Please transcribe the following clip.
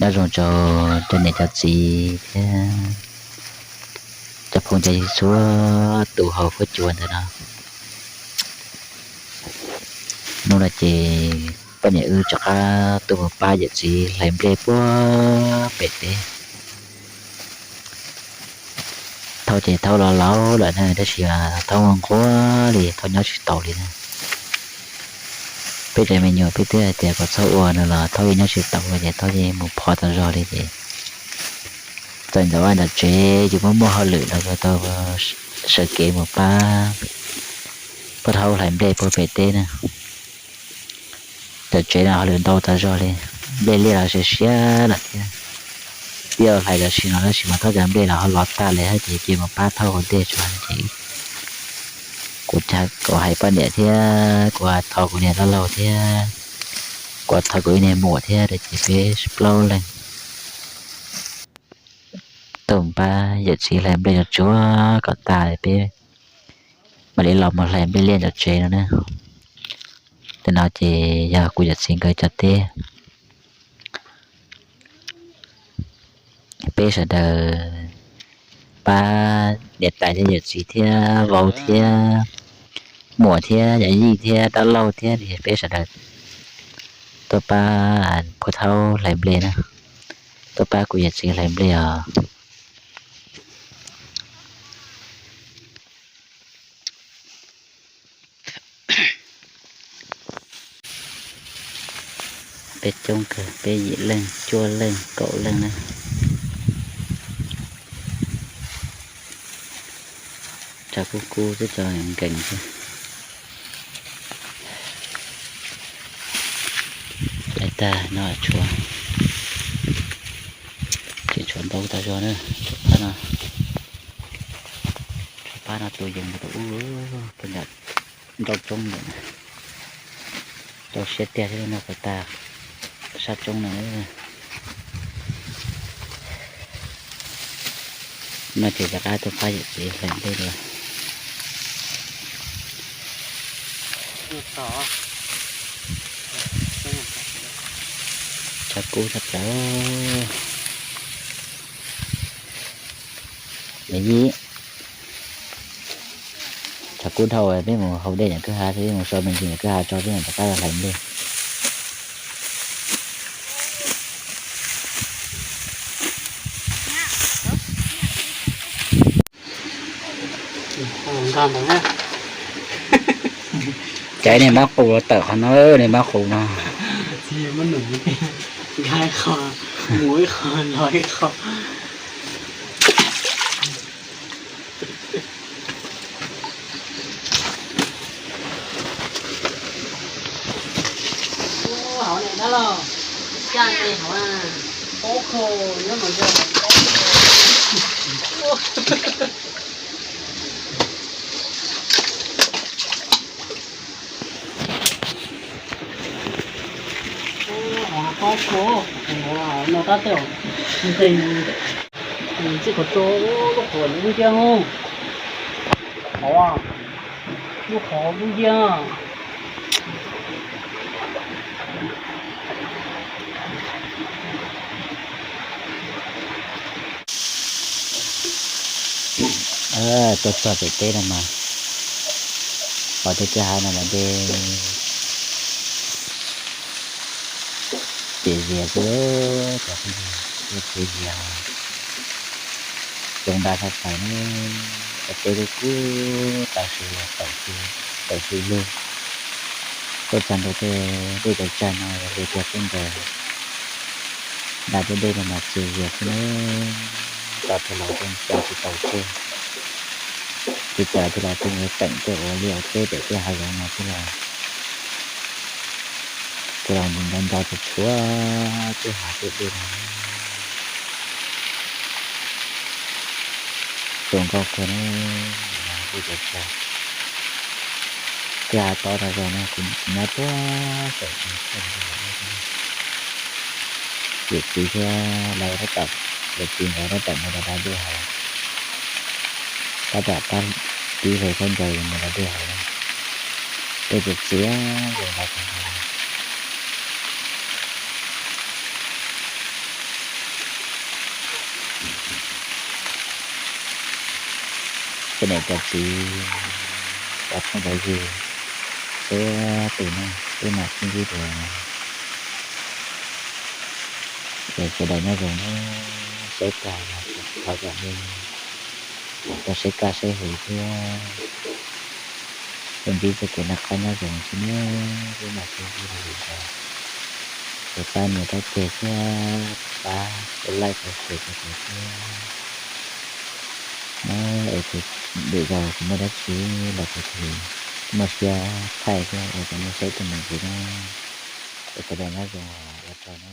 Nyob zoo rau cov niam cov txiv thiab cov phooj cov ywg txhua tus hauv huab cua ntawm no. Hnub no ces poj niam wb rov qab tuaj mus pab yawm txiv hlais nplej puag pem teb. Thaub ces thaub los laus lawm na, tab sis thaub nquag li, thaub nyob tsis taus li na. Peb cov me nyuam peb twb hais tias kom txhob ua no los thaub yeej nyob tsis taus li ces thaub yeej mus phov tas zog li ces txawm ntawm vaj ntawm tsev yus muaj muaj hauj lwm los tau sawv kev mus pab poj thaub hlais nplej puag pem teb na. Ntawm tsev no hauj lwm ntau tas zog li, nplej liaj los siav siab lawm thiab. Twb yuav hlais tam sim no tab sis mas thaub cov nplej los ho lov tag li thiab ces cia mus pab thaub hauv ntej tso ces kuv hais poj niam thiab kuv thov kuv niag dab laug thiab kuv thov kuv ib niag muam thiab ces peb plaub leeg tuaj pab yawm txiv hlais nplej tsuav kom tas peb mam li los mus hlais nplej liaj ntawm tsev no na. Tej no ces yog kuv yawm txiv nkawd cov teb. Peb sawv daws pab niam tais thiab yawm txiv thiab vauv thiab muam thiab yawm yij thiab dab laug thiab peb sawv daws tuaj pab poj thaub hlais nplej na, tuaj pab kuv yawm txiv hlais nplej os. Peb coob kawg, peb yim leej, cuaj leej, kaum leej na. Tshav kub kub xwb, cov nkees xwb. Hlais tag no tshuav, tseem tshuav ntau tas zog na, tshuav pab no, tshuav pab no tus yees tus ub, peb ntawm nrau roob ntawm na. Rau siab tiag thiab no, puas tag sab roob no. No ces rov qab tuaj pab yawm txiv hlais nplej dua. Tshav kub tshaj plaws. Yawm yij, tshav kub dhau, peb mus haus dej ntawm kwj ha, peb mus so me ntsis ntawm kwj ha tso peb mam rov qab los hlais nplej. Caiv niag mab qus los tawm qhov no, niag mab qus no. Nkag qho, mus ib qho los ib qho. Hauv ne dab laug, caj nqe hauv na, pob kho nyob mus ntshe hauv pob kho. Hauv pob kho, no tab tej nqes, txij qhov tso, lub qhov lub nciab, hauv, lub qhov lub nciab. Tuaj txog pem teb no mas, pom tej kwj ha no mas dej txias zias xwb, cov phooj ywg, dej txias zias, zoo nra tshaj plaws na. Cov teb kub kub tau su, tau su lug. Tuaj txog ntua tej dej cov tsag no yog li tiag xwb ntawd, nra tej dej no mas txias zias xwb na. Tau tej laus tej nco tsis tau tseg, tsis tas tej laus tej nco teem tej ua liaj ua teb pem tej hav zoov no xwb los, tej laus nco nco tsis tshuav tej hav tej dej no. Zoo nkauj kawg na, dej cov tsag. Kwj ha tob tag zog no, kuv nyob puag saum, yawm txiv thiab lawv tab tom, yawm txiv nkawd tab tom mus da da dej haus, tab tom pab tib hle khaub ncaws mus da dej haus na. Dej txias txias, zoo nra kawg nkaus li. Cov niam cov txiv, cov phooj cov ywg, txhua tus na, peb mam sib ntsib dua. Es sawv daws nyob zoo na, saib kaj los thov zam lub, tau saib kaj saib hws thiab, tau ntsib txoj kev noj qab nyob zoo xwb na, peb mam sib ntsib dua lwm zaus. Es pab nias pab ceg thiab, pab like pab share rau kuv thiab na, es lwm zaus kuv muaj dab tsi los kuv thiaj muaj siab thaij thiab ua rau nej saib tau mus ntxiv na. Es sawv daws nyob zoo, ua tsaug na.